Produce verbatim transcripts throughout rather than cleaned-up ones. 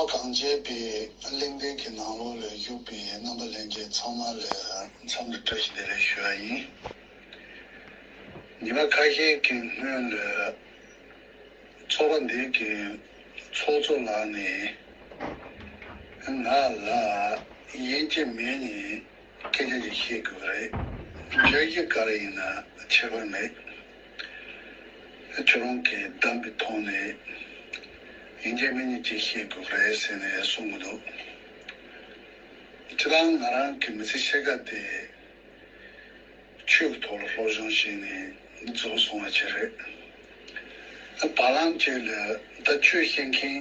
གངས་ཅན་པའི་གླེང་སྟེགས་ཀྱི་ནང་ལོགས་ལ་བཞུགས་པའི་རྣམ་པ་ལྷན་རྒྱས་ཚང་མ་ལ་འཚམས་འདྲི་བཀྲ་ཤིས་བདེ་ལེགས་ཞུ་བ་ཡིན། ཉི་མ་ཁ་ཤས་ཀྱི་སྔོན་ལ་ཚོགས་པ་འདི་གི་ཚོགས་གཙོ་ལགས་ནས་ང་ལ་ཡིན་གཅིག་མིན་གཉིས་སྐད་ཆ་ཞིག་བཤད་དགོས་ཀྱི་རེད། བརྗོད་གཞི་ག་རེ་ཡིན་ན་ཁྱད་པར་མེད། ཁྱོད་རང་གིས་བདམས་པའི་ཐོག་ནས་ཡིན་གཅིག་མིན་གཉིས་ཅིག་བཤད་དགོས་ཀྱི་རེད་ཟེར་ནས་གསུང་གི་འདུག་སྤྱིར་བཏང་ང་རང་གི་མི་ཚེ་ཕྱེད་ཀ་དེ་ཆོས་ཀྱི་ཐོག་ལ་སློབ་སྦྱོང་བྱས་ནས་རྫོགས་སོང་བ་ཅིག་རེད། བར་ལམ་ཅིག་ལ་ད་ཆོས་བཤད་མཁན་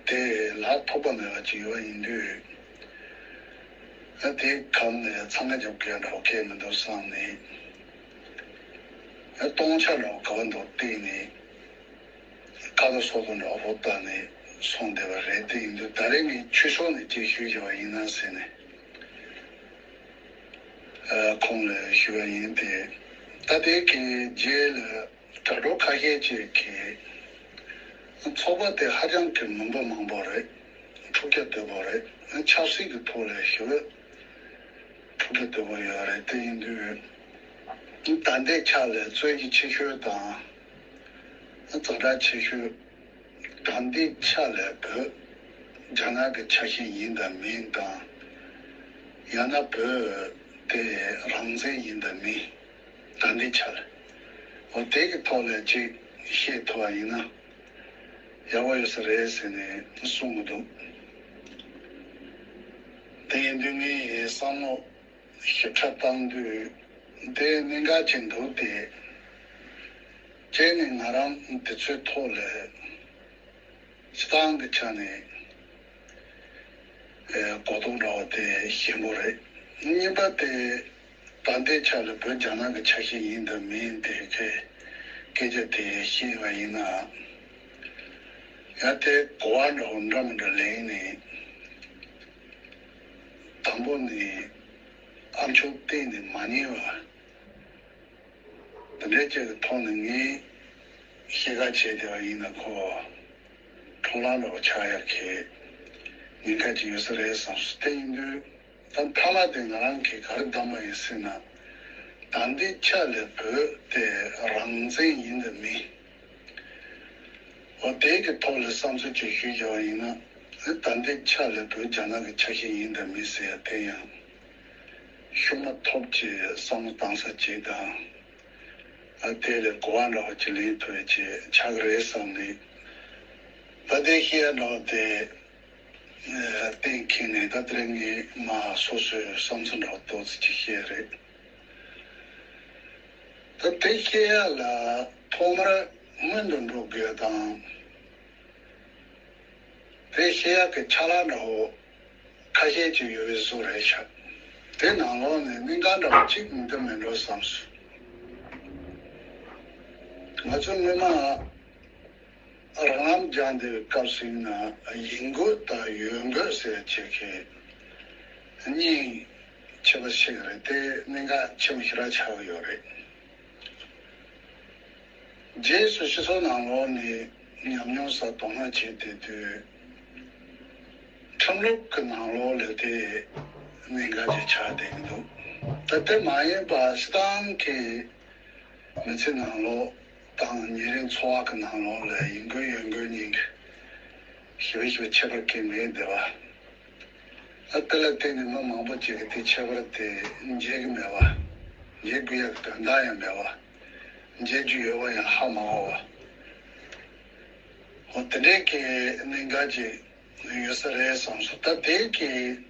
དེ་ལ་ཐོགས་པ་མེད་པ་ཅིག་ཡོད་པ་ཡིན་དུས། ཨ་དེའི་གམ་ནས་འཚང་ཁ་རྒྱབ་མཁན་འདྲ་བོ་གང་ཡང་མི་འདུག་བསམ་ནས། ཨ་སྟོང་ཆ་འདྲ་བོ་ག་བ་འདུག་བལྟས་ནས། ཁ་ལོ་སོ་སོ་འདྲ་བོ་བལྟས་ནས་སོང་བསྡད་པ་རེད། དེ་ཡིན་དུས་ད་རེས་ངས་ཆོས་ཕྱོགས་ནས་ཅིག་ཞུས་བཞག་པ་ཡིན་ན་ཟེར་ནས། ཨ་ཁོང་ལ་ཞུས་པ་ཡིན་ཏེ། ད་དེ་གི་རྗེས་ལ་དྲ་གྲོགས་ཁ་ཤས་ཅིག་གིས་ཚོགས་པ་དེ་ཧ་ཅང་གི་མི་འབོར་མང་པོ་རེད། འཁྲུག་ཆ་དོད་པོ་རེད། ཆབ་སྲིད་ཀྱི་ཐོག་ལ་ཞེ་པོ་འཁྲུག་ཆ་དོད་པོ་ཡོད་རེད། དེ་ཡིན་དུས་ད་ལྟའི་ཆ་ལ་རྩོད་གཞི་ཆེ་ཤོས་དང་ཛ་དྲག་ཆེ་ཤོས། ད་ལྟའི་ཆ་ལ་བོད་རྒྱ་ནག་གི་ཆ་ཤས་ཡིན་དང་མིན་དང་། ཡང་ན་བོད་དེ་རང་བཙན་ཡིན་དང་མིན། ད་ལྟའི་ཆ་ལ། འོ་དེ་གི་ཐོག་ལ་ཅིག་བཤད་ཐུབ་པ་ཡིན་ན་ཡག་པོ་ཡོད་ས་རེད་ཟེར་ནས་གསུང་གི་འདུག་དེ་ཡིན་དུས་ངའི་བསམ་བློ་ཞིབ་ཕྲ་བཏང་དུས་དེ་གནད་འགག་ཅིག་འདུག་སྟེ། སྤྱིར་ནས་ང་རང་དེ་ཚོའི་ཐོག་ལ་སྤྱིར་བཏང་གི་ཆ་ནས་ཨེ་གོ་རྟོགས་འདྲ་བོ་དེ་ཞན་པོ་རེད། གཉིས་པ་དེ་ད་ལྟའི་ཆ་ལ་བོད་རྒྱ་ནག་གི་ཆ་ཤས་ཡིན་དང་མིན་དེ་གའི་སྐད་ཆ་དེ་བཤད་པ་ཡིན་ན། ཡང་དེ་གོ་བ་འདྲ་བོ་འདྲ་མི་འདྲ་ལེན་ནས། དང་པོ་ནས་ཨ་མཆོག་གཏན་ནས་མ་ཉན་པ། དེ་འདྲའི་ཅིག་གི་ཐོག་ནས་ངས་ཤེས་ཁ་བྱས་བསྡད་པ་ཡིན་ན་ཁོ་འཕྲོག་ལམ་འདྲ་བོ་ཆགས་ཡག་གི་ཉེན་ཁ་ཅིག་ཡོད་ས་རེད་བསམ་སོང་། དེ་ཡིན་དུས་ད་མཐའ་མ་དེ་ང་རང་གིས་ག་རེ་བདམས་པ་ཡིན་ཟེར་ན། ད་ལྟའི་ཆ་ལ་བོད་དེ་རང་བཙན་ཡིན་དང་མིན། འོ་དེ་གི་ཐོག་ལ་བསམ་ཚུལ་ཅིག་ཞུས་བཞག་པ་ཡིན་ན། ད་ལྟའི་ཆ་ལ་བོད་རྒྱ་ནག་གི་ཆ་ཤས་ཡིན་དང་མིན་ཟེར་ཡ་དེ་ཡང་ཤུགས་མ་ཐོབ་ཀྱི་བསམ་བློ་བཏང་ས་ཅིག་དང་། ཨ་དེ་ལས་གོ་བ་འདྲ་བ་ཅིག་ལེན་ཐུབ་ཡ་ཅིག་ཆགས་ཀྱི་རེད་བསམ་ནས། ད་ལྟའི་བཤད་ཡ་འདྲ་བ་དེ་གཏན་འཁེལ་ནས། ད་དེ་རིང་ངས་མ་སོ་སོའི་བསམ་ཚུལ་འདྲ་བ་ཏོག་ཙམ་ཅིག་བཤད་ཡ་རེད། ད་དེ་བཤད་ཡ་ལ་ཐོག་མར་སྔོན་དུ་འགྲོ་དགོས་དང་། དེ་བཤད་ཡག་གི་ཆ་ལག་འདྲ་བོ་ཁ་ཤས་ཅིག་ཡོད་པའི་བཟོ་རེད་ཤག་དེ་ནང་ལོགས་ནས་གནད་འགག་འདྲ་བོ་གཅིག་མི་འདུག་མེད་འགྲོ་བསམ་སོང་། ང་ཚོ་སྔོན་མ་རང་ལམ་རྒྱག་བསྡད་པའི་སྐབས་སུ་ཡིན་ན་ཡིན་དགོས་དང་ཡོད་དགོས་ཟེར་བྱེད་མཁན་གཉིས་ཁྱད་པར་ཕྱེ་གི་རེད། དེ་གནད་འགག་ཆེན་པོ་ཞེ་དྲག་ཆགས་ཀྱི་ཡོད་རེད། རྗེས་སུ་སྤྱི་ཚོགས་ནང་ལོགས་ནས་ཉམས་མྱོང་ས་དོ་སྣང་བྱེད་བསྡད་དུས། ཁྲིམས་ལུགས་ཀྱི་ནང་ལོགས་ལ་དེ་གནད་འགག་ཅིག་ཆགས་བསྡད་ཀྱི་འདུག་ད་དེ་མ་ཡིན་པ་སྤྱིར་བཏང་གི་མི་ཚེ་ནང་ལོགས་དང་ཉིན་རེའི་འཚོ་བ་གི་ནང་ལོགས་ལ་ཡིན་དགོས་ཡོད་དགོས་གཉིས་ཀྱི་ཞེ་པོ་ཞེ་པོ་ཁྱད་པར་གང་མེད་བསྡད་པ། ཨ་དེ་ལ་བརྟེན་ནས་མི་མང་པོ་ཅིག་གིས་དེ་ཁྱད་པར་དེ་འབྱེད་ཀྱི་མེད་པ། འབྱེད་དགོས་ཡག་གི་དོན་དག་ཡང་མེད་པ། འབྱེད་རྒྱུ་ཡོད་པ་ཡང་ཧ་མ་གོ་བ། འོ་དེ་འདྲའི་གི་གནད་འགག་ཅིག་ཡོད་ས་རེད་བསམ་སོང་། ད་དེ་གི་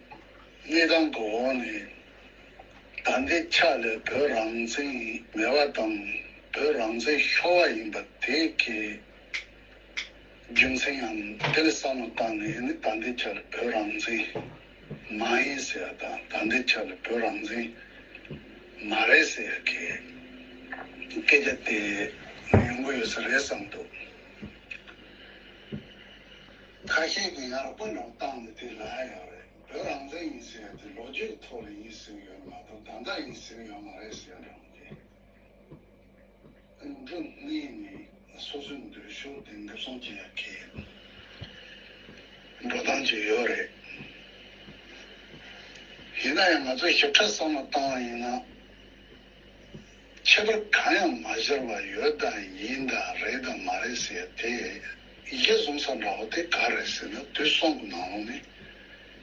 གནས་སྟངས་ཀྱི་འོག་ནས་ད་ལྟའི་ཆ་ལ་བོད་རང་བཙན་མེད་པ་དང་བོད་རང་བཙན་ཤོར་བ་ཡིན་པ་དེ་གི་རྒྱུ་མཚན་ཡང་དེ་ལ་བསམ་བློ་བཏང་ནས་ནི་ད་ལྟའི་ཆ་ལ་བོད་རང་བཙན་མ་ཡིན་ཟེར་ཡ་དང་། ད་ལྟའི་ཆ་ལ་བོད་རང་བཙན་མ་རེད་ཟེར་ཡ་གི་སྐད་ཆ་དེ་ཡོང་གི་ཡོད་ས་རེད་བསམ་འདུག་ཁ་ཤས་ཀྱིས་ཡག་པོ་འདྲ་བོ་བཏང་ནས་དེ་ལབ་ཡ་ཡོད་རེད། བོད་རང་བཙན་ཡིན་ཟེར་ཡ་དེ་ལོ་རྒྱུས་ཀྱི་ཐོག་ལ་ཡིན་ཟེར་གྱི་ཡོད་མ་གཏོགས་ད་ལྟ་ཡིན་ཟེར་གྱི་ཡོད་མ་རེད་ཟེར་ཡ་འདྲ་བོ་དེ། འགྲོ་སྣེ་ནས་སོ་སོའི་འདོད་ཤོག་དེ་འགེབས་སྲུང་བྱེད་ཡ་གི་འགྲོ་ ཅིག་ཡོད་རེད། ཡིན་ན་ཡང་ང་ཚོས་ཞིབ་ཕྲ་བསམ་བློ་བཏང་བ་ཡིན་ན། ཁྱད་པར་གང་ཡང་མ་སྦྱར་བར་ཡོད་དང་ཡིན་དང་རེད་དང་མ་རེད་ཟེར་ཡ་དེ། གཞི་བཟུང་ས་འདྲ་བོ་དེ་ག་རེད་ཟེར་ན། དུས་གསུམ་གྱི་ནང་ལོགས་ནས་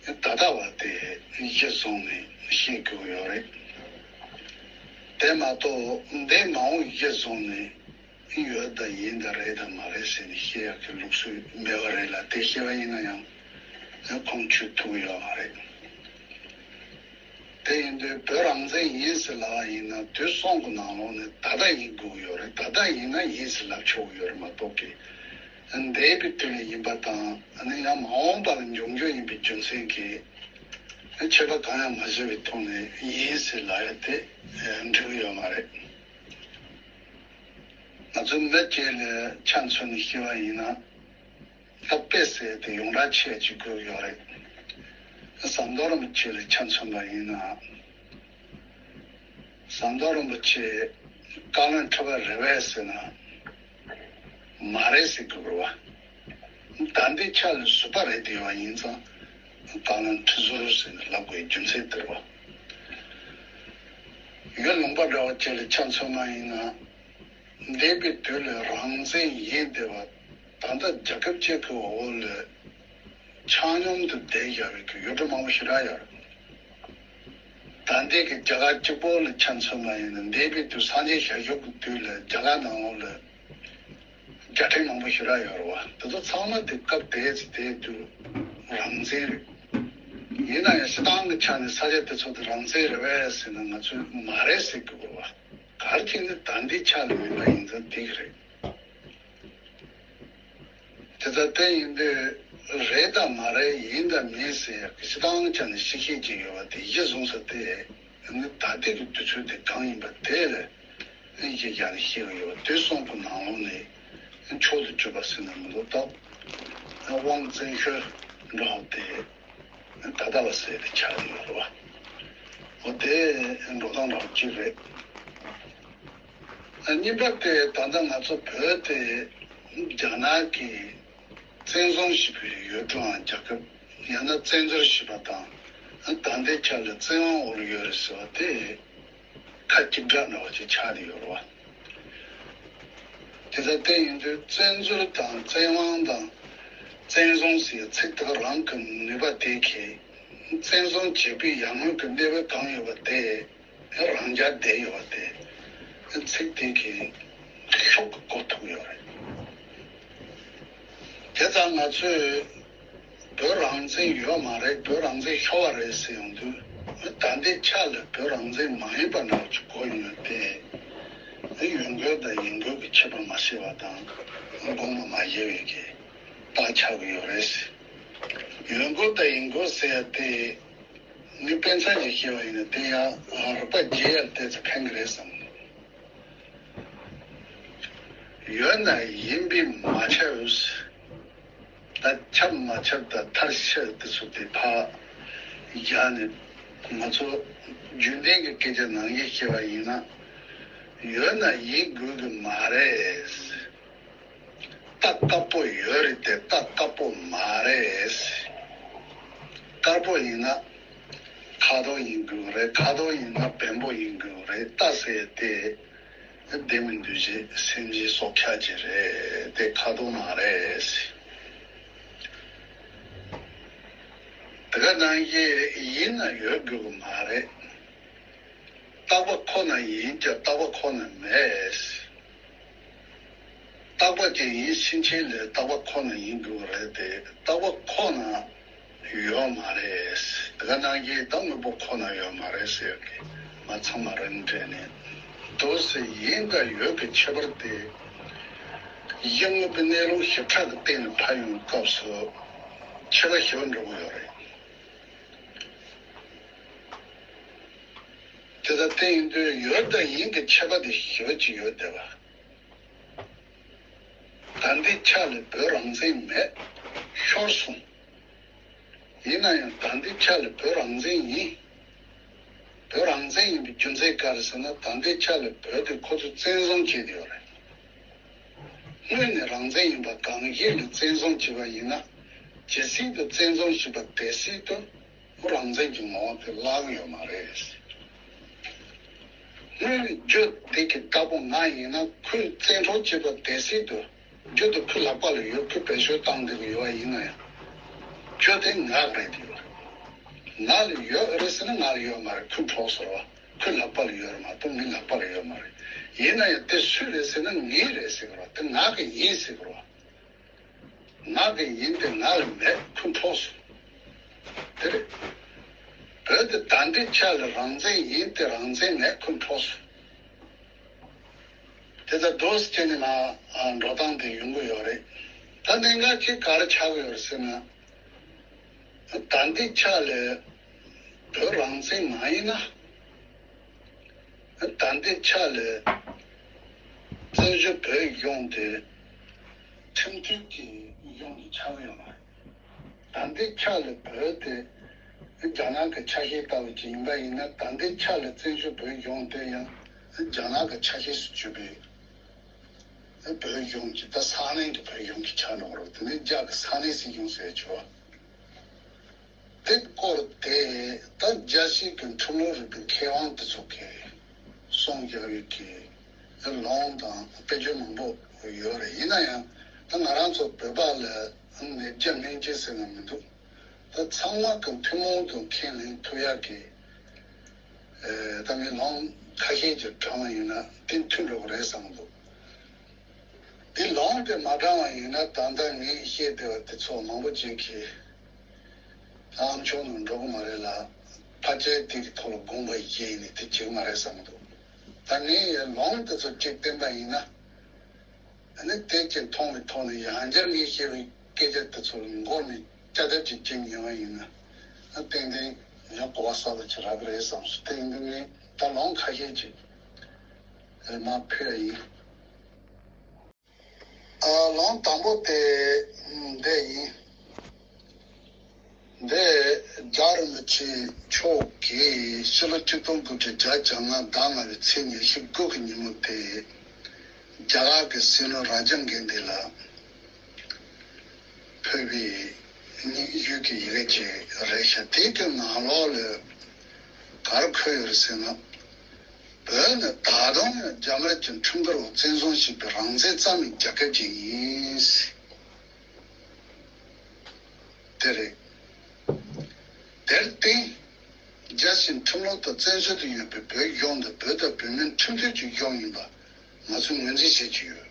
ད་ལྟ་བ་དེ་གཞི་བཟུང་ནས་བཤད་དགོས་ཀྱི་ཡོད་རེད། དེ་མ་གཏོགས་འདས་མ་འོངས་གཞི་བཟུང་ནས་ཡོད་དང་ཡིན་དང་རེད་དང་མ་རེད་ཟེར་ནས་བཤད་ཡག་གི་ལུགས་སྲོལ་མེད་པ་རེད་ལ། དེ་བཤད་པ་ཡིན་ན་ཡང་ཁུངས་འཁྱོལ་ཐུབ་ཀྱི་ཡོད་མ་རེད། དེ་ཡིན་དུས་བོད་རང་བཙན་ཡིན་ཟེར་ལབ་པ་ཡིན་ན། དུས་གསུམ་གྱི་ནང་ལོགས་ནས་ད་ལྟ་ཡིན་དགོས་ཀྱི་ཡོད་རེད། ད་ལྟ་ཡིན་ན་ཡིན་ཟེར་ལབ་ཆོག་གི་ཡོད་རེད་མ་གཏོགས་ཀྱི། འདས་པའི་དུས་ལ་ཡིན་པ་དང་། ཨ་ནི་ཡང་མ་འོངས་པ་ལ་འབྱུང་རྒྱུ་ཡིན་པའི་རྒྱུ་མཚན་གྱིས་ཁྱད་པར་གང་ཡང་མ་བྱས་པའི་ཐོག་ནས་ཡིན་ཟེར་ལབ་ཡ་དེ་འགྲིག་གི་ཡོད་མ་རེད། ང་ཚོ་མི་གཅིག་ལ་ཆ་མཚོན་ནས་བཤད་པ་ཡིན་ན། ད་དཔེ་ཟེར་དེ་ཡོངས་གྲགས་ཆེ་ཅིག་དགོས་ཡོད་རེད། ཟམ་གདོང་རིན་པོ་ཆེ་ལ་ཆ་མཚོན་པ་ཡིན་ན། ཟམ་གདོང་རིན་པོ་ཆེ་བཀའ་བློན་ཁྲི་པ་རེད་པས་ཟེར་ན། མ་རེད་ཟེར་དགོས་རེད་བ། ད་ལྟའི་ཆ་ལ་ཟུར་པ་རེད་བསྡད་པ་ཡིན་ཙང་། བཀའ་བློན་ཁྲི་ཟུར་ཟེར་ནས་ལབ་དགོས་རྒྱུ་མཚན་དེ་རེད་བ། ཡུལ་ལུང་པ་འདྲ་བ་ཅིག་ལ་ཆ་མཚོན་པ་ཡིན་ན། འདས་པའི་དུས་ལ་རང་བཙན་ཡིན་བསྡད་པ། ད་ལྟ་རྒྱལ་ཁབ་ཅིག་གི་འོག་ལ་ཆ་སྙོམས་དུ་བསྡད་བཞག་པའི་གི་ཡུལ་གྲུ་མང་པོ་ཞེ་དྲག་ཡོད་རེད། ད་ལྟའི་གི་རྒྱ་གར་གཅིག་པོ་ལ་ཆ་མཚོན་པ་ཡིན་ན། འདས་པའི་དུས་སངས་རྒྱས་ཞལ་བཞུགས་ཀྱི་དུས་ལ་རྒྱ་གར་ནང་ལོགས་ལ་རྒྱལ་ཕྲན་མང་པོ་ཞེ་དྲག་ཡོད་རེད་བ། དེ་ཚོ་ཚང་མ་དེ་སྐབས་དེའི་ཚེ་དེའི་དུས་རང་བཙན་རེད། ཡིན་ན་ཡང་སྤྱིར་བཏང་གི་ཆ་ནས་ས་ཆ་དེ་ཚོ་དེ་རང་བཙན་རེད་པས་ཟེར་ན། ང་ཚོས་མ་རེད་ཟེར་དགོས་རེད་བ། གལ་ཏེ་ནི་ད་ལྟའི་ཆ་ལ་མིན་པ་ཡིན་ཙང་དེ་གི་རེད། དེ་ལྟར་དེ་ཡིན་དུས་རེད་དང་མ་རེད། ཡིན་དང་མིན་ཟེར་ཡག་གི་སྤྱིར་བཏང་ཆ་ནས་གཤིས་ཤེས་ཅིག་ཡོད་པ་དེ། གཞི་བཟུང་ས་དེ་ནི་ད་ལྟའི་གི་དུས་ཚོད་དེ་གང་ཡིན་པ་དེ་ལ་གཞི་བཞག་ནས་བཤད་ཀྱི་ཡོད་པ། དུས་གསུམ་གྱི་ནང་ལོགས་ནས་མཆོག་ཏུ་གྱུར་པ་ཟེར་ན་མི་འདུག་སྟབས། དབང་བཙན་བྱོལ་འདྲ་བ་དེ། ད་ལྟ་བ་ཟེར་དེ་ཆགས་ཀྱི་ཡོད་རེད་བ། འོ་དེ་འགྲོ་སྟངས་རང་གཅིག་རེད། གཉིས་པ་དེ་ད་ལྟ་ང་ཚོ་བོད་དེ་རྒྱ་ནག་གིས་བཙན་བཟུང་བྱས་པའི་ཡུལ་གྲུའམ་རྒྱལ་ཁབ། ཡང་ན་བཙན་འཛུལ་བྱས་པ་དང་། ད་ལྟའི་ཆ་ལ་བཙན་དབང་འོག་ལ་ཡོད་རེད་ཟེར་བ་དེ། ཁ་གཅིག་གྲགས་འདྲ་བ་ཅིག་ཆགས་བསྡད་ཡོད་རེད་བ། དེ་ལྟར་དེ་ཡིན་དུས་བཙན་འཛུལ་དང་བཙན་དབང་དང་བཙན་བཟུང་ཟེར་ཚིག་དག་རང་གི་ནུས་པ་དེ་གིས་བཙན་བཟུང་བྱས་པའི་ཡར་སྔོན་གྱི་གནས་བབ་གང་ཡོད་པ་དེ་རང་འཇགས་བསྡད་ཡོད་པ་དེ་ཚིག་དེ་གིས་ཤུགས་ཀྱིས་གོ་ཐུབ་ཡོད་རེད། དེ་ཙང་ང་ཚོས་བོད་རང་བཙན་ཡོད་མ་རེད། བོད་རང་བཙན་ཤོར་བ་རེད་ཟེར་ཡོང་དུས། ད་ལྟའི་ཆ་ལ་བོད་རང་བཙན་མ་ཡིན་པ་འདྲ་བོ་ཅིག་གོ་ཡོང་ཡོད་དེ། ཡོད་དགོས་དང་ཡིན་དགོས་ཀྱི་ཁྱད་པར་མ་ཤེས་པ་དང་། དགོངས་པ་མ་བཞེས་པའི་གི་རྟགས་ཆགས་ཀྱི་ཡོད་རེད། ཡོད་དགོས་དང་ཡིན་དགོས་ཟེར་ཡ་དེ། ངས་དཔེ་མཚོན་ཅིག་བཤད་པ་ཡིན་ན། དེ་ཡང་རིག་པ་རྒྱས་ཡར་བལྟས་ཚེ་ཕན་གི་རེད་བསམ། ཡོད་ན་ཡིན་པས་མ་ཁྱབ། ད་ཁྱབ་མ་ཁྱབ་དང་མཐར་ཕྱིན་དེ་ཚོ་དེ་ཕར་བཞག་ནས། ང་ཚོ་རྒྱུན་ལྡན་གྱི་སྐད་ཆ་ནང་བཞིན་བཤད་པ་ཡིན་ན། ཡོད་ན་ཡིན་དགོས་ཀྱི་མ་རེད། རྟ་དཀར་པོ་ཡོད་རེད་དེ། རྟ་དཀར་པོ་མ་རེད། དཀར་པོ་ཡིན་ན་ཁ་དོག་ཡིན་དགོས་རེད། ཁ་དོག་ཡིན་ན་བེམ་པོ་ཡིན་དགོས་རེད། རྟ་ཟེར་དེ་ལྡན་མིན་འདུ་བྱེད་སེམས་ཅན་སྲོག་ཆགས་ཅིག་རེད་དེ། ཁ་དོག་མ་རེད། དེ་ག་ནང་བཞིན་ཡིན་ན་ཡོད་དགོས་ཀྱི་མ་རེད། རྟག་པ་ཁོ་ན་ཡིན་ཀྱང་རྟག་པ་ཁོ་ན་མེད། རྟག་པ་ཅན་ཡིན་ཕྱིན་ཆད་ལ་རྟག་པ་ཁོ་ན་ཡིན་དགོས་རེད་དེ། རྟག་པ་ཁོ་ན་ཡོད་མ་རེད། དེ་ག་ནང་བཞིན་ད་དངོས་པོ་ཁོ་ན་ཡོད་མ་རེད་ཟེར་གི་མ་ཚང་མ་རང་འདྲེས་ནས་འདུག་ཟེར། ཡིན་དང་ཡོད་ཀྱི་ཁྱད་པར་དེ་གཞི་དངོས་པོའི་གནས་ལུགས་ཞིབ་ཕྲ་གི་སྟེང་ནས་ཕར་ཡོང་སྐབས་སུ་ཁྱད་པར་ཞེ་པོ་འགྲོ་གི་ཡོད་རེད། དེ་ལྟར་དེ་ཡིན་དུས་ཡོད་དང་ཡིན་གྱི་ཁྱད་པར་དེ་ཞེ་པོ་ཅིག་ཡོད་བསྡད་པ། ད་ལྟའི་ཆ་ལ་བོད་རང་བཙན་མེད། ཤོར་སོང་། ཡིན་ན་ཡང་ད་ལྟའི་ཆ་ལ་བོད་རང་བཙན་ཡིན། བོད་རང་བཙན་ཡིན་པའི་རྒྱུ་མཚན་ག་རེ་ཟེར་ན། ད་ལྟའི་ཆ་ལ་བོད་དེ་ཁོ་ཚོས་བཙན་བཟུང་བྱས་ཡོད་རེད། སྔོན་ནས་རང་བཙན་ཡིན་པ་གང་ཞིག་ལ་བཙན་བཟུང་བྱས་པ་ཡིན་ན། ཇི་སྲིད་དུ་བཙན་བཟུང་བྱས་པ་དེ་སྲིད་དུ་རང་བཙན་གྱི་ངོ་བོ་དེ་བརླག་ཡོད་མ་རེད། སྔོན་རྒྱུ་དེ་གི་རྟག་པ་ང་ཡིན་ན། ཁོས་བཙན་འཕྲོག་བྱས་པ་དེ་སྲིད་དུ་རྒྱུ་དེ་ཁོའི་ལག་པ་ལ་ཡོད། ཁོས་བེད་སྤྱོད་བཏང་བསྡད་ཀྱི་ཡོད་པ་ཡིན་ན་ཡང་། རྒྱུ་དེ་ང་གི་རེད་དེ། ང་ལ་ཡོད་རེད་ཟེར་ན་ང་ལ་ཡོད་མ་རེད། ཁོས་འཕྲོག་ཟེར་བ། ཁོའི་ལག་པ་ལ་ཡོད་རེད་མ་གཏོགས་མིའི་ལག་པ་ལ་ཡོད་མ་རེད། ཡིན་ན་ཡང་དེ་སུའི་རེད་ཟེར་ན་ངའི་རེད་ཟེར་གི་རེད་བ། དེ་ང་གི་ཡིན་ཟེར་གི་རེད་བ། ང་གི་ཡིན་ཏེ་ང་ལ་མེད། ཁོས་འཕྲོག་སོང་། དེ་རེད། བོད་དེ་ད་ལྟའི་ཆ་ལ་རང་བཙན་ཡིན་ཏེ་རང་བཙན་མེད། ཁོས་འཕྲོག་སོང་། དེ་ལྟར་འདུག་སེ་བྱས་ནས་ང་འགྲོ་སྟངས་དེ་ཡོང་གི་ཡོད་རེད། ད་གནད་འགག་ཅིག་ག་རེ་ཆགས་ཀྱི་ཡོད་རེད་ཟེར་ན། ད་ལྟའི་ཆ་ལ་བོད་རང་བཙན་མ་ཡིན་ན། ད་ལྟའི་ཆ་ལ་བཙན་བྱོལ་བོད་གཞུང་དེ་ཁྲིམས་མཐུན་གྱི་གཞུང་ཞིག་ཆགས་ཡོད་མ་རེད། ད་ལྟའི་ཆ་ལ་བོད་དེ་རྒྱ་ནག་གི་ཆ་ཤས་ལྟ་བུ་ཅིག་ཡིན་པ་ཡིན་ན། ད་ལྟའི་ཆ་ལ་བཙན་བྱོལ་བོད་གཞུང་དེ་ཡང་རྒྱ་ནག་གི་ཆ་ཤས་སུ་གྱུར་པའི་བོད་གཞུང་ཅིག་ད་ས་གནས་ཀྱི་བོད་གཞུང་ཅིག་ཆགས་འགྲོ་གི་རེད། དེ་ནས་རྒྱ་གི་ས་གནས་སྲིད་གཞུང་ཟེར་ཆོག་དེ་སྐོར་དེ་ད་རྒྱལ་སྤྱི་གི་ཁྲིམས་ལུགས་རིག་པའི་མཁས་དབང་དེ་ཚོ་གིས་གསུངས་བཞག་ཡོད་ཀྱི་ལུང་དང་དཔེ་བརྗོད་མང་པོ་ཡོད་རེད། ཡིན་ན་ཡང་ད་ང་རང་ཚོ་བོད་པ་ལ་ནད་བརྒྱ་སྨན་བརྒྱ་ཟེར་ན་མི་འདུག་ད་ཚང་མ་གི་ཐུན་མོང་དུ་ཁས་ལེན་ཐུབ་ཡག་གི་ཨེ་ད་ངས་ལུང་ཁ་ཤས་ཅིག་དྲངས་པ་ཡིན་ན་དེ་མཐུན་འགྲོ་གི་རེད་བསམ་འདུག་དེ་ལུང་དེ་མ་དྲངས་པ་ཡིན་ན་ད་ལྟ་ངས་བཤད་བསྡད་པ་དེ་ཚོ་མང་པོ་ཅིག་གིས་ཨ་ནི་ཆོག་ནས་འགྲོ་གི་མ་རེད་ལ། ཕལ་ཆེར་དེ་གི་ཐོག་ལ་དགོངས་པ་བཞེས་ནས་དེ་བྱེད་ཀྱི་མ་རེད་བསམ་འདུག་ད་ངས་ལུང་དེ་ཚོ་ཅིག་བསྟན་པ་ཡིན་ན། ཨ་ནི་དེ་ཅིག་མཐོང་བའི་ཐོག་ནས་ཡང་བསྐྱར་ངས་བཤད་པའི་སྐད་ཆ་དེ་ཚོ་མགོ་ནས་བསྐྱར་ལྡབ་ཅིག་བྱེད་མྱོང་བ་ཡིན་ན། ཨ་ཏན་ཏན་ཡང་གོ་བ་གསར་པ་ཅིག་རག་གི་རེད་བསམ་སོང་། དེ་ཡིན་དུས་ངས་ད་ལུང་ཁ་ཤས་ཅིག་རེ་མ་ཕུལ་བ་ཡིན། ཨ་ལུང་དང་པོ་དེ་འདི་ཡིན། འདི་རྒྱལ་བ་རིན་པོ་ཆེ་མཆོག་གིས་ཕྱི་ལོ་ཆིག་སྟོང་དགུ་བརྒྱ་བརྒྱད་ཅུ་གྱ་ལྔ་ཟླ་ལྔ་པའི་ཚེས་ཉི་ཤུ་དགུ་གི་ཉིན་མོ་དེ་རྒྱ་གར་གྱི་སྲིད་བློན་རཱ་ཇིབ་གྷན་དྷི་ལ་ཕུལ་བའི་སྙན་ཞུ་གི་ཡི་གེ་ཅིག་རེད་ཤག་དེའི་གི་ནང་ལོགས་ལ་ག་རེ་འཁོད་ཡོད་རེད་ཟེར་ན། བོད་ནི་ད་དུང་ཡང་རྒྱ་དམར་གྱི་ཁྲིམས་འགལ་འོག་བཙན་བཟུང་བྱས་པའི་རང་བཙན་རྩ་མེད་རྒྱལ་ཁབ་ཅིག་ཡིན། དེ་རེད། དེར་བརྟེན། རྒྱལ་སྤྱིའི་ཁྲིམས་ལུགས་དང་བཙན་བྱོལ་དུ་ཡོད་པའི་བོད་གཞུང་འདི་བོད་དང་བོད་མིའི་ཁྲིམས་མཐུན་གྱི་གཞུང་ཡིན་པ་ང་ཚོས་ངོས་འཛིན་བྱེད་ཀྱི་ཡོད།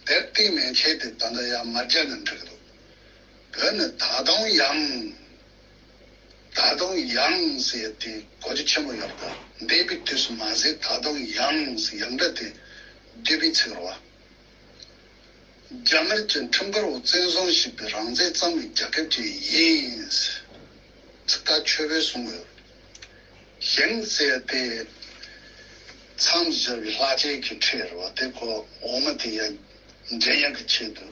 དེར་བརྟེན་མན་ཆད་དེ་ད་ལྟ་ཡང་མ་བརྒྱབ་ན་འགྲིག་གི་འདུག་བོད་ནི་ད་དུང་ཡང་། ད་དུང་ཡང་ཟེར་ཏེ་གོ་རྒྱུ་ཆེན་པོ་ཡོད་པ། འདས་པའི་དུས་སུ་མ་ཟད་ད་དུང་ཡང་ཟེར་ཡང་སྒྲ་དེ་བསྡུས་པའི་ཚིག་རེད་བ། རྒྱ་དམར་གྱི་ཁྲིམས་འགལ་འོག་བཙན་བཟུང་བྱས་པའི་རང་བཙན་རྩ་མེད་རྒྱལ་ཁབ་ཅིག་ཡིན། ཚིག་ཁ་ཆོད་པོས་གསུངས་ཡོད། ཞིང་ཟེར་ཏེ་མཚམས་སྦྱར་བའི་ལྷག་བཅས་ཀྱི་ཕྲད་རེད་བ། དེ་ཁོ་འོག་མ་དེ་ཡང་འདྲེན་ཡག་གི་ཆེད་དུ་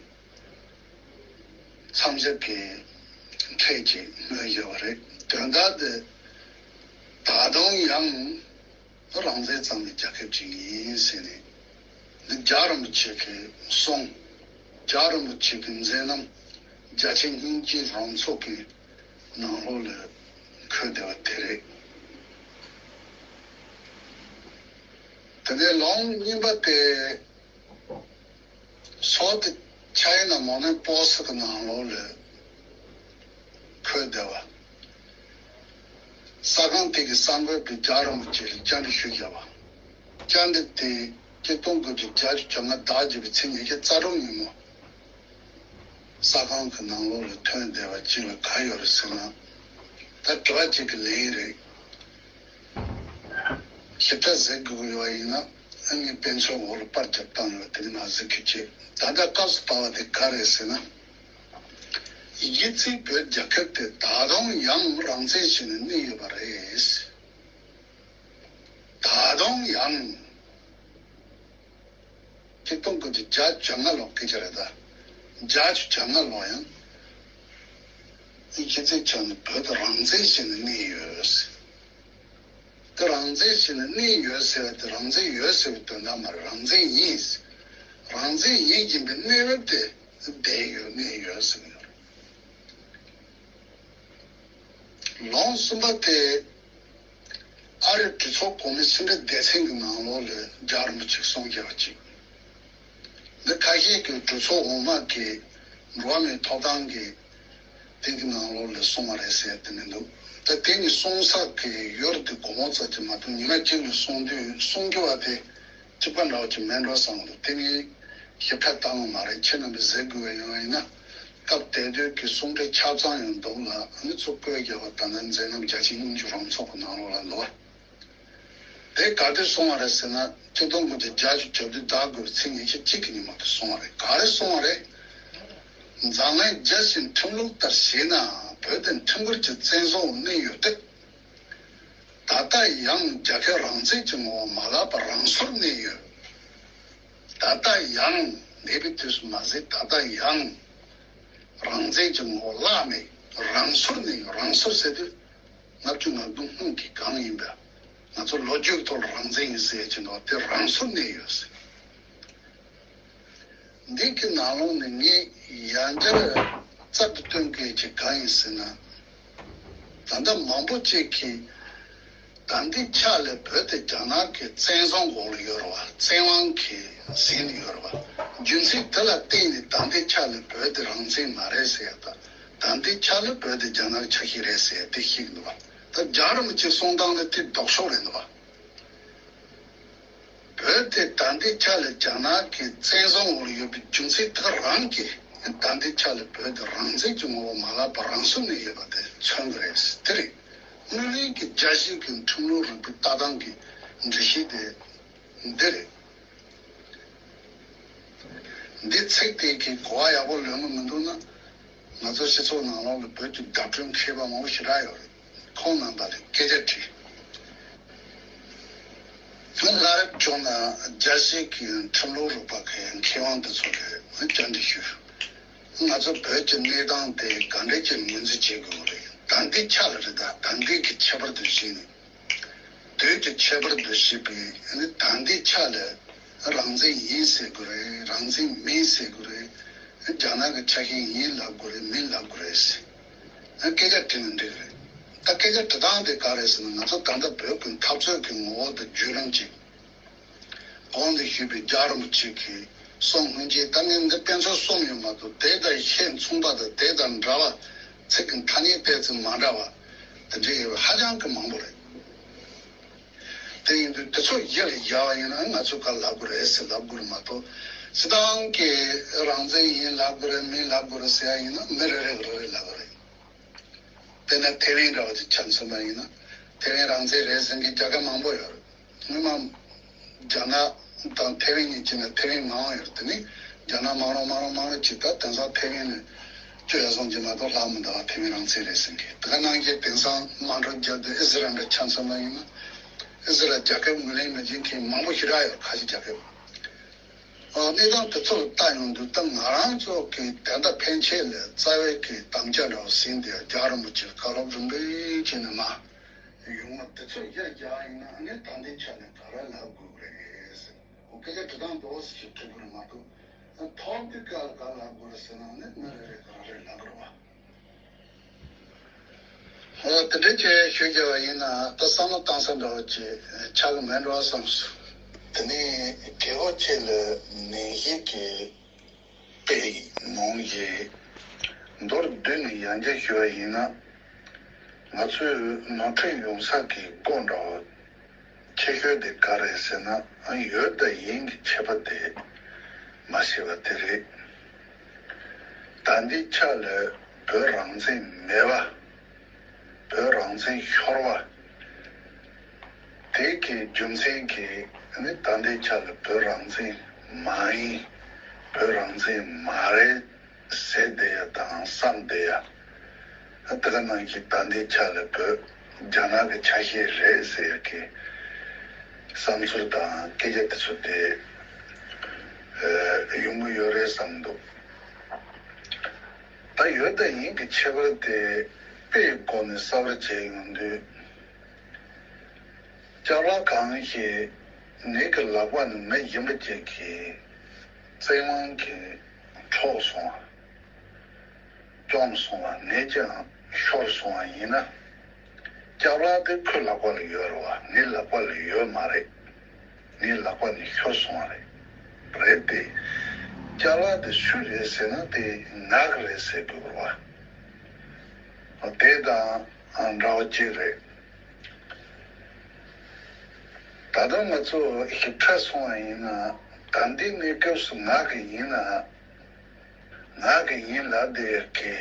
མཚམས་སྦྱར་གྱི་ཕྲད་ཅིག་སྨོས་ཡོད་པ་རེད། དོན་དག་དེ་ད་དུང་ཡང་རང་བཙན་རྩ་མེད་རྒྱལ་ཁབ་ཅིག་ཡིན་ཟེར་ནས་འདི་རྒྱལ་བ་རིན་པོ་ཆེ་གི་གསུང་། རྒྱལ་བ་རིན་པོ་ཆེ་གི་མཛད་རྣམ། རྒྱལ་སྤྱིའི་སྙིང་རྗེའི་རང་ཚོགས་ཀྱི་ནང་ལོགས་ལ་འཁོད་བསྡད་པ་དེ་རེད། དེ་ནས་ལུང་གཉིས་པ་དེ། སོག་དེ་ཆ་ཡིན་ན་མོ་ནི་པོ་སི་གི་ནང་ལོགས་ལ་འཁོད་བསྡད་པ། ས་ཁང་དེ་གི་གསར་འགོད་པས་རྒྱལ་བ་རིན་པོ་ཆེ་ལ་བཅར་འདྲི་ཞུས་བཞག་པ། བཅར་འདྲི་དེ་ཆིག་སྟོང་དགུ་བརྒྱ་བརྒྱད་ཅུ་གྱ་ལྔ་ཟླ་བརྒྱད་པའི་ཚེས་ཉི་ཤུ་རྩ་དྲུག་ཉིན་མོ། ས་ཁང་གི་ནང་ལོགས་ལ་ཐོན་བསྡད་པ་ཅིག་ལ་ག་ཡོད་རེད་ཟེར་ན། ད་དྲི་བ་གཅིག་གི་ལན་རེད། ཞིབ་ཕྲ་གཟིགས་དགོས་ཡོད་པ་ཡིན་ན་ཨ་ནི་དཔེ་མཚོན་འོག་ལ་པར་རྒྱབ་བཏང་ཡོད་པ་དེ་ནི་མ་གཟིགས་ཀྱི་བྱེད། ད་ལྟ་སྐབས་སུ་བབས་པ་དེ་ག་རེད་ཟེར་ན། གཞི་རྩའི་བོད་རྒྱལ་ཁབ་དེ་ད་དུང་ཡང་རང་བཙན་བྱས་ནས་གནས་ཡོད་པ་རེད། ད་དུང་ཡང་། ཆིག་སྟོང་དགུ་བརྒྱ་བརྒྱད་ཅུ་གྱ་ལྔ་ལོ་སྐད་ཆ་རེད་ད། བརྒྱད་ཅུ་གྱ་ལྔ་ལོ་ཡང་། ཨི་ཁྱེད་ཚོས་ཀྱང་བོད་དུ་རང་བཙན་བྱས་ནས་གནས་ཡོད། དེ་རང་བཙན་བྱས་ནས་གནས་ཡོད་ཟེར་བ་དེ་རང་བཙན་ཡོད་ཟེར་བའི་དོན་དག་མ་རེད། རང་བཙན་ཡིན། རང་བཙན་ཡིན་བཞིན་པའི་གནས་བབ་དེ་བསྡད་ཡོད་གནས་ཡོད་ཟེར་གྱི་ཡོད་རེད། ལུང་གསུམ་པ་དེ། ཨ་རིའི་གྲོས་ཚོགས་གོང་མའི་ཕྱི་འབྲེལ་སྡེ་ཚན་གྱི་ནང་ལོགས་ལ་རྒྱལ་བ་རིན་པོ་ཆེས་གསུང་བརྒྱབ་པ་ཅིག་འདི་ཁ་ཤས་ཀྱིས་གྲོས་ཚོགས་འོག་མ་གི་འགྲོ་བ་མིའི་ཐོབ་ཐང་གི་སྟེང་གི་ནང་ལོགས་ལ་གསུངས་པ་རེད་ཟེར་དེ་མི་འདུག་ད་དེ་ནི་གསུང་ས་གི་ཡུལ་དེ་སྒོར་མོ་ཙམ་ཅིག་མ་གཏོགས་ཉི་མ་གཅིག་ལ་གསུང་དུས་གསུང་རྒྱུ་བ་དེ་གཅིག་པ་འདྲ་བོ་ཅིག་མེད་འགྲོ་བསམ་འདུག་དེ་ནི་ཞིབ་ཕྲ་བཏང་བ་མ་རེད། ཁྱེད་རྣམ་པས་གཟིགས་དགོས་པ་ཡིན་པ་ཡིན་ན། སྐབས་དེ་དུས་ཀྱི་གསུང་འཕྲིན་ཆ་ཚང་ཡང་འདུག་ལ་ཨ་ནི་ཚུར་བཀོད་རྒྱག་པ་ད་ནི་མཛད་རྣམ་བརྒྱ་བྱིན་སྙིང་རྗེ་རང་ཚོགས་ཀྱི་ནང་ལོགས་ལ་འདུག་བ། དེ་ག་དུས་གསུངས་པ་རེད་ཟེར་ན། ཆིག་སྟོང་དགུ་བརྒྱ་བརྒྱད་ཅུ་གྱ་བདུན་ཟླ་དགུ་པའི་ཚེས་ཉི་ཤུ་གཅིག་གི་ཉིན་མོ་དེ་གསུངས་པ་རེད། ག་རེ་གསུངས་པ་རེད། འཛམ་གླིང་རྒྱལ་སྤྱིའི་ཁྲིམས་ལུགས་ལྟར་བྱས་ན་བོད་དེ་ཁྲིམས་འགལ་གྱི་བཙན་བཟུང་འོག་གནས་ཡོད་དེ། ད་ལྟ་ཡང་རྒྱལ་ཁབ་རང་བཙན་གྱི་ངོ་བོ་མ་བརླག་པར་རང་སོར་གནས་ཡོད། ད་ལྟ་ཡང་གནས་པའི་དུས་སུ་མ་ཟད་ད་ལྟ་ཡང་རང་བཙན་གྱི་ངོ་བོ་བརླག་མེད་རང་སོར་གནས་ཡོད། རང་སོར་ཟེར་དུས་ལྔ་བཅུ་ང་དགུ་སྔོན་གྱི་གང་ཡིན་པ། ང་ཚོ་ལོ་རྒྱུས་ཐོག་ལ་རང་བཙན་ཡིན་ཟེར་གྱི་འདུག་དེ་རང་སོར་གནས་ཡོད་ཟེར། འདི་གི་ནང་ལོགས་ནས་ངས་ཡང་བསྐྱར་རྩལ་དུ་བཏོན་དགོས་ཀྱི་གང་ཡིན་ཟེར་ན། ད་ལྟ་མང་པོ་ཅིག་གིས་ད་ལྟའི་ཆ་ལ་བོད་དེ་རྒྱ་ནག་གི་བཙན་བཟུང་འོག་ལ་ཡོད་རེད་བ། བཙན་དབང་གིས་ཟིན་ཡོད་རེད་བ། རྒྱུ་མཚན་དེ་ལ་བརྟེན་ནས་ད་ལྟའི་ཆ་ལ་བོད་དེ་རང་བཙན་མ་རེད་ཟེར་ཡ་དང་། ད་ལྟའི་ཆ་ལ་བོད་དེ་རྒྱ་ནག་གི་ཆ་ཤས་རེད་ཟེར་ཡ་དེ་ཞིག་འདུག་བ། ད་རྒྱལ་བ་རིན་པོ་ཆེའི་གསུང་སྟངས་ལ་དེ་ལྡོག་ཕྱོགས་རེད་འདུག་བ། བོད་དེ་ད་ལྟའི་ཆ་ལ་རྒྱ་ནག་གི་བཙན་བཟུང་འོག་ལ་ཡོད་པའི་རྒྱུ་མཚན་དེ་རང་གིས་ད་ལྟའི་ཆ་ལ་བོད་དེ་རང་བཙན་གྱི་ངོ་བོ་མ་བརླག་པར་རང་སོར་གནས་ཡོད་པ་དེ་མཚོན་གྱི་རེད། དེ་རེད། དངོས་གནས་ཀྱི་རྒྱལ་སྤྱིའི་གི་ཁྲིམས་ལུགས་རིག་པའི་ལྟ་སྟངས་ཀྱི་འགྲེལ་བཤད་དེ་འདི་རེད། འདི་ཚིག་དེ་གི་གོ་བ་ཡག་པོ་ལོན་གི་མི་འདུག་ན། ང་ཚོ་སྤྱི་ཚོགས་ནང་ལོགས་ལ་བོད་ཀྱི་བརྡ་སྤྲོད་མཁས་པ་མང་པོ་ཞེ་དྲག་ཡོད་རེད། ཁོང་རྣམ་པ་ལ་སྐད་ཆ་དྲིས། ང་སླར་བྱུང་ན་རྒྱལ་སྤྱིའི་གི་ཁྲིམས་ལུགས་རིག་པ་གི་མཁས་དབང་དེ་ཚོ་ལ་བཅར་འདྲི་ཞུས། ང་ཚོ་བོད་ཀྱི་གནས་སྟངས་དེ་ག་འདྲ་ཅིག་ངོས་འཛིན་བྱེད་དགོས་རེད། ད་ལྟའི་ཆ་ལ་རེད། ད་ད་ལྟའི་གི་ཁྱད་པར་དུ་བྱས་ནས། དུས་ཀྱི་ཁྱད་པར་དུ་བྱས་པའི་ནི་ད་ལྟའི་ཆ་ལ་རང་བཙན་ཡིན་ཟེར་དགོས་རེད། རང་བཙན་མིན་ཟེར་དགོས་རེད། རྒྱ་ནག་གི་ཆ་ཤས་ཡིན་ལབ་དགོས་རེད། མིན་ལབ་དགོས་རེད་ཟེར། སྐད་ཆ་དྲིས་ན་འགྲིག་གི་རེད། ད་སྐད་ཆ་དྲི་སྟངས་དེ་ག་རེད་ཟེར་ན། ང་ཚོ་ད་ལྟ་བོད་ཀྱི་འཐབ་རྩོད་ཀྱི་ངོ་བོ་དང་བརྒྱུད་རིམ་གྱི་གོང་དུ་ཞུས་པའི་རྒྱལ་བ་རིན་པོ་ཆེ་གི་གསུང་སྔོན་ཆད། ད་ངས་འདི་དཔེ་མཚོན་གསུམ་ཡོད་མ་གཏོགས་དེ་དང་ཤས་མཚུངས་པ་དང་དེ་དང་འདྲ་བ། ཚིག་གི་ཐ་སྙད་ཏོག་ཙམ་མ་འདྲ་བ་དེ་འདྲ་ཡོད་པ་ཧ་ཅང་གི་མང་པོ་རེད། དེ་ཡིན་དུས་དེ་ཚོ་ཡར་བཞག་པ་ཡིན་ན་ང་ཚོས་ག་ལབ་དགོས་རེད་ཟེར་ལབ་དགོས་རེད་མ་གཏོགས། སྤྱིར་བཏང་གི་རང་བཙན་ཡིན་ལབ་དགོས་རེད། མིན་ལབ་དགོས་རེད་ཟེར་ཡ་ཡིན་ན་མི་རེ་རེ་གིས་རེ་རེ་ལབ་དགོས་རེད། དཔེར་ན་ཐེ་ཝན་འདྲ་བ་ཅིག་ཆ་མཚོན་པ་ཡིན་ན། ཐེ་ཝན་རང་བཙན་རེད་ཟེར་མཁན་རྒྱལ་ཁབ་མང་པོ་ཡོད་རེད། སྔོན་མ་རྒྱ་ནག་དང་ཐེ་ཝན་གཉིས་བྱས་ན་ཐེ་ཝན་མང་བ་ཡོད་རེད། དེ་ནས་རྒྱ་ནག་མང་རུ་མང་རུ་མང་རུ་བྱས། ད་དེང་སང་ཐེ་ཝན་ནི་བཅོ་ཡ་སོང་གི་མ་གཏོགས་ལྷག་མི་འདུག་ཐེ་ཝན་རང་བཙན་རེད་ཟེར་མཁན་དེ་ག་ནང་བཞིན། དེང་སང་དམག་འཁྲུག་བརྒྱབ་དུས་ཨི་ཟི་རལ་འདྲ་ཆ་མཚོན་པ་ཡིན་ན། ཨི་ཟི་རལ་རྒྱལ་ཁབ་ངོས་ལེན་མི་བྱེད་མཁན་མང་པོ་ཞེ་དྲག་ཡོད། ཁ་ཤས་རྒྱལ་ཁབ། ཨ། གནས་སྟངས་དེ་ཚོ་ལ་ལྟ་ཡོང་དུས་ད་ང་རང་ཚོ་གི་ད་ལྟ་ཕན་ཆད་ལ་རྩ་བའི་གི་དམ་བཅའ་འདྲ་བོ་ཟིན་ཏེ་རྒྱལ་བ་རིན་པོ་ཆེར་བཀའ་སློབ་རིམ་པས་བྱས་ནས་མར་ཡོང་བ་དེ་ཚོ་ཡར་རྒྱག་ཡིན་ན་ཨ་ནི་ད་ལྟའི་ཆ་ནས་ག་རེ་ལབ་དགོས་ཀྱི་རེད་ཟེར། འོ། སྐད་ཆ་དྲི་སྟངས་འདྲ་བོ་ཞིག་དྲི་དགོས་རེད་མ་གཏོགས། ཐོག་དེ་ག་ལ་ག་ལབ་དགོས་རེད་ཟེར་ན་ཨ་ནི་མི་རེ་རེ་ག་རེ་ལབ་དགོས་རེད་བ། འོ། དེ་འདྲ་ཅིག་ཞུ་རྒྱུ་བ་ཡིན་ན་ད་བསམ་བློ་བཏང་ས་འདྲ་བོ་ཅིག་ཆགས་ཀྱི་མེད་འགྲོ་བསམ་སོང་། དེ་ནས་དྲི་བ་གཅིག་ལ་ནན་བཤད་ཀྱི་དཔེ་ཡིག་ནང་བཞིན་མདོར་བསྡུས་ནས་ཡང་བསྐྱར་ཞུ་བ་ཡིན་ན། ང་ཚོས་ནོར་འཁྲུལ་ཡོང་ས་གི་སྒོ་འདྲ་བོ་ཆེ་ཤོས་དེ་ག་རེད་ཟེར་ན། ཡོད་དང་ཡིན་གྱི་ཁྱད་པར་དེ་མ་ཤེས་པ་དེ་རེད། ད་ལྟའི་ཆ་ལ་བོད་རང་བཙན་མེད་པ། བོད་རང་བཙན་ཤོར་བ། དེ་གི་རྒྱུ་མཚན་གྱིས་ནི་ད་ལྟའི་ཆ་ལ་བོད་རང་བཙན་མ་ཡིན། བོད་རང་བཙན་མ་རེད་ཟེར་བསྡད་ཡ་དང་བསམ་བསྡད་ཡ། དེ་ག་ནང་བཞིན་ད་ལྟའི་ཆ་ལ་བོད་རྒྱ་ནག་གི་ཆ་ཤས་རེད་ཟེར་ཡ་གི་བསམ་ཚུལ་དང་སྐད་ཆ་དེ་ཚོ་དེ་ཨ་ཡོང་གི་ཡོད་རེད་བསམ་འདུག་ད་ཡོད་དང་ཡིན་གྱི་ཁྱད་པར་དེ་དཔེའི་སྒོ་ནས་གསལ་བར་བྱས་ཡོང་དུས། ལྕགས་ལ་གང་ཞིག་ངེད་ཀྱི་ལག་པ་ནས་མི་གཞན་པ་ཅིག་གིས་བཙན་དབང་གིས་འཕྲོག་སོང་བ། བཅོམ་སོང་བ། ངས་ཀྱང་ཤོར་སོང་བ་ཡིན་ན། ཅ་ལག་དེ་ཁོའི་ལག་པ་ལ་ཡོད་རེད་བ། ངའི་ལག་པ་ལ་ཡོད་མ་རེད། ངའི་ལག་པ་ནས་ཤོར་སོང་བ་རེད། རེད་དེ། ཅ་ལག་དེ་སུའི་རེད་ཟེར་ན་དེ་ང་གི་རེད་ཟེར་དགོས་རེད་བ། དེ་དང་འདྲ་བ་གཅིག་རེད། ད་ལྟ་ང་ཚོ་ཞིབ་ཕྲ་སོང་བ་ཡིན་ན། ད་འདི་གནས་སྐབས་སུ་ང་གི་ཡིན་ན། ང་གི་ཡིན་ལབ་དེ་གི་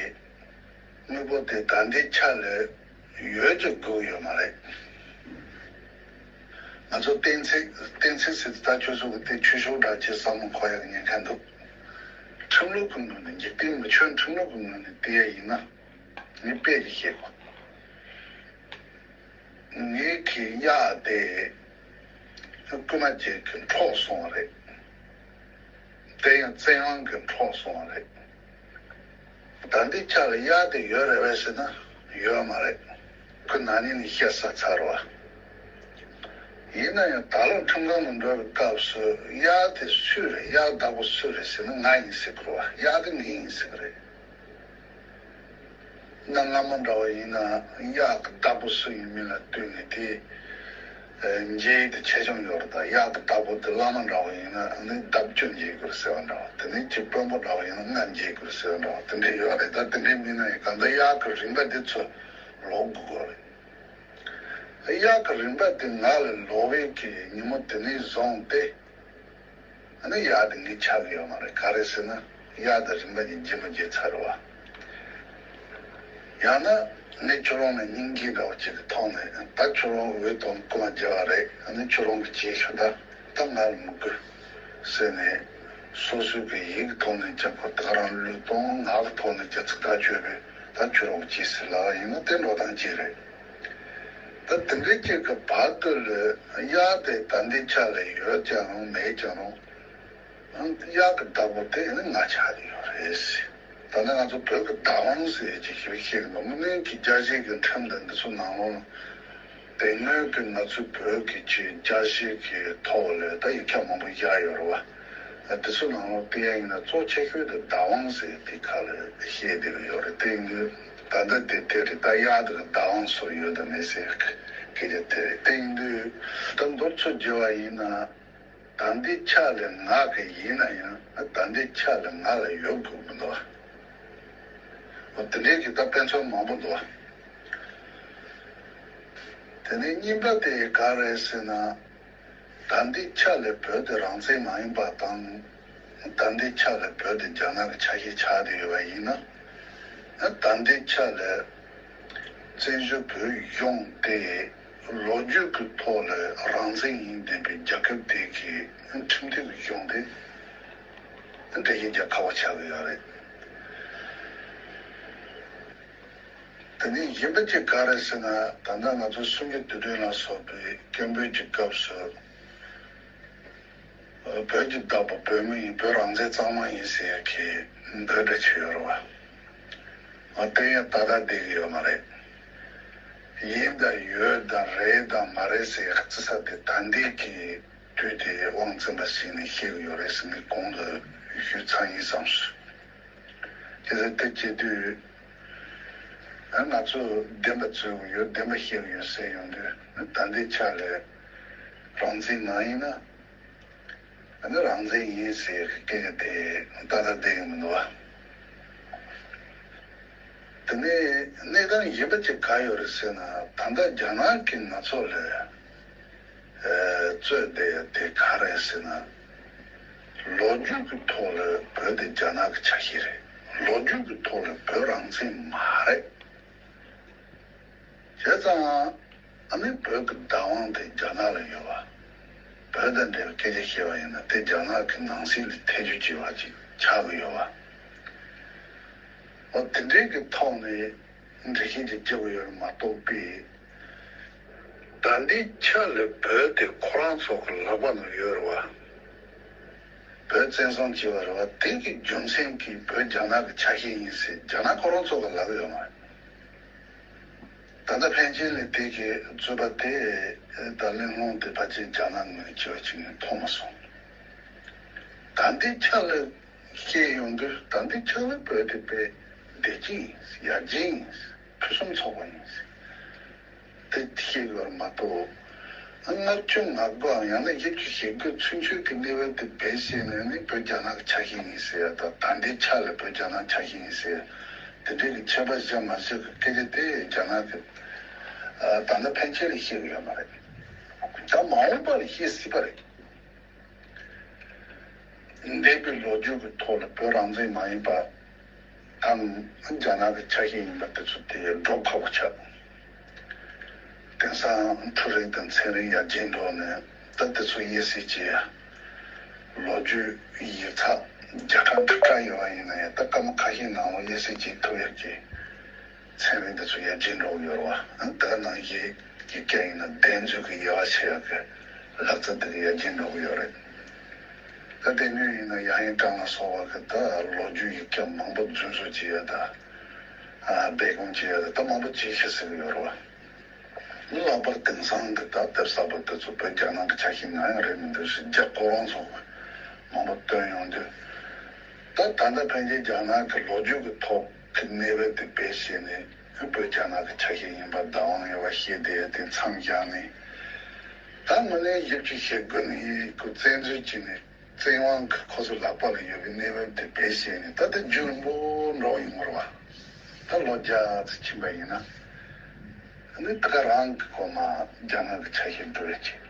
དངོས་པོ་དེ་ད་ལྟའི་ཆ་ལ་ཡོད་ཅེས་དགོས་ཡོད་མ་རེད། ང་ཚོ་གཏན་ཚིགས་གཏན་ཚིགས་ཟེར་དུས་ད་ཆོས་ཕྱོགས་ཀྱི་དེ་ཆོས་ཕྱོགས་འདྲ་ཅེས་བསམ་བློ་འཁོར་ཡག་ཉེན་ཁ་འདུག་ཁྲིམས་ལུགས་ཀྱི་ངོས་ནས། འཇིག་རྟེན་མི་ཆོས་ཁྲིམས་ལུགས་ཀྱི་ངོས་ནས་བལྟས་ཡ་ཡིན་ན། ངས་དཔེ་ཅིག་བཤད་དགོས། ངའི་གི་གཡག་དེ་རྐུན་མ་ཅིག་གིས་འཕྲོག་སོང་བ་རེད། དེ་ཡང་བཙན་དབང་གིས་འཕྲོག་སོང་བ་རེད། ད་ལྟའི་ཆ་ལ་གཡག་དེ་ཡོད་རེད་པས་ཟེར་ན་ཡོད་མ་རེད། ཁོ་ན་ནིང་ནས་བཤད་ཚར་ཚར་བ། ཡིན་ན་ཡང་ད་ལོ་ཁྲིམས་ཁང་ལ་འགྲོ་བའི་སྐབས་སུ་གཡག་དེ་སུའི་རེད། གཡག་བདག་པོ་སུ་རེད་ཟེར་ན་ང་ཡིན་ཟེར་དགོས་རེད་བ། གཡག་དེ་ངའི་ཡིན་ཟེར་གི་རེད། གནའ་སྔ་མོ་འདྲ་བ་ཡིན་ན་གཡག་གི་བདག་པོ་སུ་ཡིན་མིན་ལ་ལྟོས་ནས་དེ་འཇལ་ཡུལ་དེ་ཆེ་ཆུང་ཡོད་རེད། ད་གཡག་གི་བདག་པོ་དེ་བླ་མ་འདྲ་བ་ཡིན་ན་ནི་ལྡབ་བཅུ་འཇལ་དགོས་ཟེར་བ་འདྲ་བ། དེ་ནས་ཅིག་དཔོན་པོ་འདྲ་བ་ཡིན་ན་ལྔ་འཇལ་དགོས་ཟེར་བ་འདྲ་བ། དེ་འདྲ་ཡོད་རེད། ད་དེ་འདྲའི་མིན་ན་ཡང་གང་ལྟར་གཡག་གི་རིག་པ་དེ་ཚོ་ལོག་དགོས་རེད། གཡག་གི་རིག་པ་དེ་ང་ལ་ལོག་པའི་གི་ཉིན་མོ་དེ་ནས་བཟུང་སྟེ། ཨ་ནི་གཡག་དེ་ངའི་ཆགས་ཀྱི་ཡོད་མ་རེད། ག་རེ་ཟེར་ན་གཡག་དང་རིག་པ་གཉིས་རྗེས་མ་རྗེས་ཚར་བ། ཡང་ན་ངས་ཁྱོད་རང་ལ་སྙིང་རྗེ་འདྲ་བོ་ཅིག་གི་ཐོག་ནས། ད་ཁྱོད་རང་འོས་ཐོག་ནས་རྐུ་མ་བརྒྱབ་པ་རེད། ཨ་ནི་ཁྱོད་རང་གིས་བྱས་ཤོག་ད་ད་ང་ལ་མི་དགོས་ཟེར་ནས། སོ་སོའི་གི་ཡིད་ཀྱི་ཐོག་ནས་ཀྱང་ཁོ་ད་ག་རང་བློས་གཏོང་། ངག་གི་ཐོག་ནས་ཀྱང་ཚིག་ཐག་ཆོད་པའི་ད་ཁྱོད་རང་གིས་བྱས་ཟེར་ལབ་པ་ཡིན་ན་དེ་འགྲོ་སྟངས་གཅིག་རེད། ད་དེ་འདྲའི་གཅིག་གི་བར་དུ་ལ་གཡག་དེ་ད་ལྟའི་ཆ་ལ་ཡོད་ཀྱང་རུང་མེད་ཀྱང་རུང་། གཡག་གི་བདག་པོ་དེ་ནི་ང་ཆགས་ཀྱི་ཡོད་རེད། ད་ནི་ང་ཚོ་བོད་ཀྱི་བདག་དབང་ཟེར་ཅིག་ཞིག་བཤད་ཀྱི་འདུག་དངོས་གནས་ཀྱི་རྒྱལ་སྤྱིའི་གི་ཁྲིམས་དང་འདི་ཚོ་ནང་ལོགས་ལ། དེ་སྔོན་གྱི་ང་ཚོའི་བོད་ཀྱི་ཆེས་རྒྱལ་སྤྱིའི་གི་ཐོག་ལ་ད་ཡིག་ཆ་མང་པོ་བཞག་ཡོད་རེད་བ། དེ་ཚོ་ནང་ལོགས་བལྟས་ཡ་ཡིན་ན་གཙོ་ཆེ་ཤོས་དེ་བདག་དབང་ཟེར་དེ་ཁ་ལ་བཤད་བསྡད་ཀྱི་ཡོད་རེད། དེ་ཡིན་དུས་ད་ལྟ་དེ་དེ་རེད། ད་གཡག་དེ་ལ་བདག་དབང་སུར་ཡོད་དམ་མེད་ཟེར་སྐད་ཆ་དེ་རེད། དེ་ཡིན་དུས་ད་མདོར་ཚུར་བརྗོད་པ་ཡིན་ན། ད་ལྟའི་ཆ་ལ་ང་གི་ཡིན་ན་ཡང་ད་ལྟའི་ཆ་ལ་ང་ལ་ཡོད་དགོས་མི་འདུག་འོ་དེ་འདྲའི་གི་ད་དཔེ་མཚོན་མང་པོ་འདུག་དེ་ནས་གཉིས་པ་དེ་ག་རེད་ཟེར་ན། ད་ལྟའི་ཆ་ལ་བོད་དེ་རང་བཙན་མ་ཡིན་པ་དང་། ད་ལྟའི་ཆ་ལ་བོད་དེ་རྒྱ་ནག་གི་ཆ་ཤས་ཆགས་བསྡད་ཡོད་པ་ཡིན་ན། ད་ལྟའི་ཆ་ལ་བཙན་བྱོལ་བོད་གཞུང་དེ་ལོ་རྒྱུས་ཀྱི་ཐོག་ལ་རང་བཙན་ཡིན་བསྡད་པའི་རྒྱལ་ཁབ་དེ་གི་ཁྲིམས་མཐུན་གྱི་གཞུང་དེ་འགྲེལ་བཤད་རྒྱག་ཁག་པོ་ཆགས་ཀྱི་ཡོད་རེད། དེ་ནས་གཞན་པ་གཅིག་ག་རེ་ཟེར་ན། ད་ལྟ་ང་ཚོ་གསུམ་བརྒྱ་དུས་སྟོན་ལ་སོགས་པའི་སྐད་འབོད་ཀྱི་སྐབས་སུ། བོད་ཀྱི་བདག་པོ་བོད་མི་ཡིན། བོད་རང་བཙན་གཙང་མ་ཡིན་ཟེར་མཁན་འདི་འདྲ་ཆེ་ཡོད་རེད་བ། ང་དེ་ཡང་ད་ལྟ་བསྡད་ཀྱི་ཡོད་མ་རེད། ཡིན་དང་ཡོད་དང་རེད་དང་མ་རེད་ཟེར་རྩི་ས་དེ་ད་ལྟའི་གི་དུས་དེ་དབང་བཙན་པ་ཞིག་ནས་བཤད་ཀྱི་ཡོད་རེད་ཟེར་ནས་གོང་དུ་ཞུས་ཚར་ཡིན་བསམ་སོང་། ཁྱེད་ཚོ་དེ་བྱེད་དུས། ང་ཚོ་བདེན་པ་རྩོད་ཀྱི་ཡོད། བདེན་པ་བཤད་ཀྱི་ཡོད་ཟེར་ཡོང་དུས། ད་ལྟའི་ཆ་ལ་རང་བཙན་མ་ཡིན་ན། ཨ་ནི་རང་བཙན་ཡིན་ཟེར་སྐད་ཆ་དེ་ཏག་ཏག་བསྡད་ཀྱི་མི་འདུག་བ། དེ་ནས་གནས་སྟངས་གཞན་པ་ཅིག་ག་ཡོད་རེད་ཟེར་ན། ད་ལྟ་རྒྱ་ནག་གིས་ང་ཚོ་ལ་ཨ་རྩོད་བསྡད་ཡ་དེ་ག་རེད་ཟེར་ན། ལོ་རྒྱུས་ཀྱི་ཐོག་ལ་བོད་དེ་རྒྱ་ནག་གི་ཆ་ཤས་རེད། ལོ་རྒྱུས་ཀྱི་ཐོག་ལ་བོད་རང་བཙན་མ་རེད། བྱས་ཙང་ཨ་ནི་བོད་ཀྱི་བདག་དབང་དེ་རྒྱ་ནག་ལ་ཡོད་པ། བོད་དང་འབྲེལ་བའི་སྐད་ཆ་བཤད་པ་ཡིན་ན་དེ་རྒྱ་ནག་གི་ནང་སྲིད་ལ་ཐེ་ཇུས་བྱས་པ་ཅིག་ཆགས་ཀྱི་ཡོད་པ། འོ་དེ་འདྲའི་གི་ཐོག་ནས་འགྲེལ་བཤད་ཅིག་བྱེད་དགོས་ཡོད་རེད་མ་གཏོགས་པའི། ད་ལྟའི་ཆ་ལ་བོད་དེ་ཁོ་རང་ཚོ་གི་ལག་པ་ནང་ཡོད་རེད་བ། བོད་བཙན་བཟུང་བྱས་པ་རེད་བ། དེ་གི་རྒྱུ་མཚན་གྱིས་བོད་རྒྱ་ནག་གི་ཆ་ཤས་ཡིན་ཟེར་རྒྱ་ནག་ཁོ་རང་ཚོ་གི་ལབ་ཡོད་མ་རེད། ད་ལྟ་ཕན་ཆད་ལ་དེ་གི་རྩོད་པ་དེ་ད་གླེང་སློང་དེ་ཕལ་ཆེར་རྒྱ་ནག་ངོས་ནས་བྱས་པ་ཅིག་ནས་མཐོང་མ་སོང་། ད་ལྟའི་ཆ་ལ་བཤད་ཡོང་དུས་ད་ལྟའི་ཆ་ལ་བོད་དེ་དཔེ་བདེ་སྐྱིད་ཡིན། ཡར་རྒྱས་ཡིན། ཕུན་སུམ་ཚོགས་པ་ཡིན། དེ་ཤེས་དགོས་མ་གཏོགས། ལྔ་བཅུ་ང་དགུའམ་ཡང་ན་བཞི་བཅུ་ཞེ་དགུ་ཚུན་ཆོད་ཀྱི་གནས་བབ་དེ་བེད་སྤྱད་ནས་ནི་བོད་རྒྱ་ནག་གི་ཆ་ཤས་ཡིན་ཟེར་ཡ་དང་། ད་ལྟའི་ཆ་ལ་བོད་རྒྱ་ནག་ཆ་ཤས་ཡིན་ཟེར་ཡ་དེ་འདྲའི་གི་ཁྱད་པར་བཞག་མ་བཞག་གི་སྐད་ཆ་དེ་རྒྱ་ནག་གི་ད་ལྟ་ཕན་ཆད་ལ་བཤད་གི་ཡོད་མ་རེད། ད་མ་འོངས་པ་ལ་བཤད་སྲིད་པ་རེད། འདས་པའི་ལོ་རྒྱུས་ཀྱི་ཐོག་ལ་བོད་རང་བཙན་མ་ཡིན་པ་དང་རྒྱ་ནག་གི་ཆ་ཤས་ཡིན་པ་དེ་ཚོ་དེ་སྒྲོ་ཁ་པོ་ཆགས། དེང་སང་འཕྲུལ་རིག་དང་ཚན་རིག་ཡར་རྒྱས་འགྲོ་ནས་ད་དེ་ཚོ་དབྱེ་གསེས་བྱེད་ཡ། ལོ་རྒྱུས་ཡིག་ཚགས་བརྒྱ་ཕྲག་ཁྲི་ཕྲག་ཡོད་པ་ཡིན་ན་ཡང་ད་སྐར་མ་ཁ་ཤས་ནང་ལ་དབྱེ་གསེས་བྱེད་ཐུབ་ཡ་གི་ཚན་རིག་དེ་ཚོ་ཡར་རྒྱས་འགྲོ་གི་ཡོད་རེད་བ། ད་ནང་བཞིན་ཡིག་སྐད་ཡིན་ན་བདེན་རྫུན་གྱི་དབྱེ་བ་ཕྱེ་ཡག་གི་ལག་རྩལ་དེ་ག་ཡར་རྒྱས་འགྲོ་གི་ཡོད་རེད། ད་དེ་ནས་ཡིན་ན་ཡང་ཡིན་ཀྲང་ལ་སོགས་པ་གི་ད་ལོ་རྒྱུས་ཡིག་སྐད་མང་པོ་རྫུན་བཟོ་བྱེད་ཡ་ད་སྦས་སྐུང་བྱེད་ཡ་ད་ད་མང་པོ་བྱེད་ཤེས་ཟེར་གི་ཡོད་རེད་བ། ལྷག་པར་དེང་སང་གི་ད་དེབ་གསར་པ་དེ་ཚོ་བོད་རྒྱ་ནག་གི་ཆ་ཤས་ནང་ཡང་རེད་མི་འདུག་ཞེས་རྒྱ་ཁོ་རང་ཚོ་མང་པོ་བཏོན་ཡོང་དུས། ད་ད་ལྟ་ཕན་ཆད་རྒྱ་ནག་གི་ལོ་རྒྱུས་ཀྱི་ཐོག་གི་གནས་བབ་དེ་བེད་སྤྱད་ནས་བོད་རྒྱ་ནག་གི་ཆ་ཤས་ཡིན་པ་བདག་དབང་ཡོད་པ་བཤད་བསྡད་དེ་མཚམས་བཞག་ནས། ད་དངོས་གནས་བཞི་བཅུ་ཞེ་དགུ་ནས་ཁོ་བཙན་འཛུལ་བྱས་ནས་བཙན་དབང་གི་ཁོ་ཚོ་ལག་པ་ལ་ཡོད་པའི་གནས་བབ་དེ་བེད་སྤྱད་ནས་ད་ལྟ་རྒྱུན་རིང་པོ་འགྲོ་ཡོང་བ་རེད་བ། ད་ལོ་བརྒྱ་ཙམ་ཕྱིན་པ་ཡིན་ན། ནི་ད་ག་རང་གི་གོ་མ་རྒྱ་ནག་གི་ཆ་ཤས་འགྲོ་ཡ་ཆེ།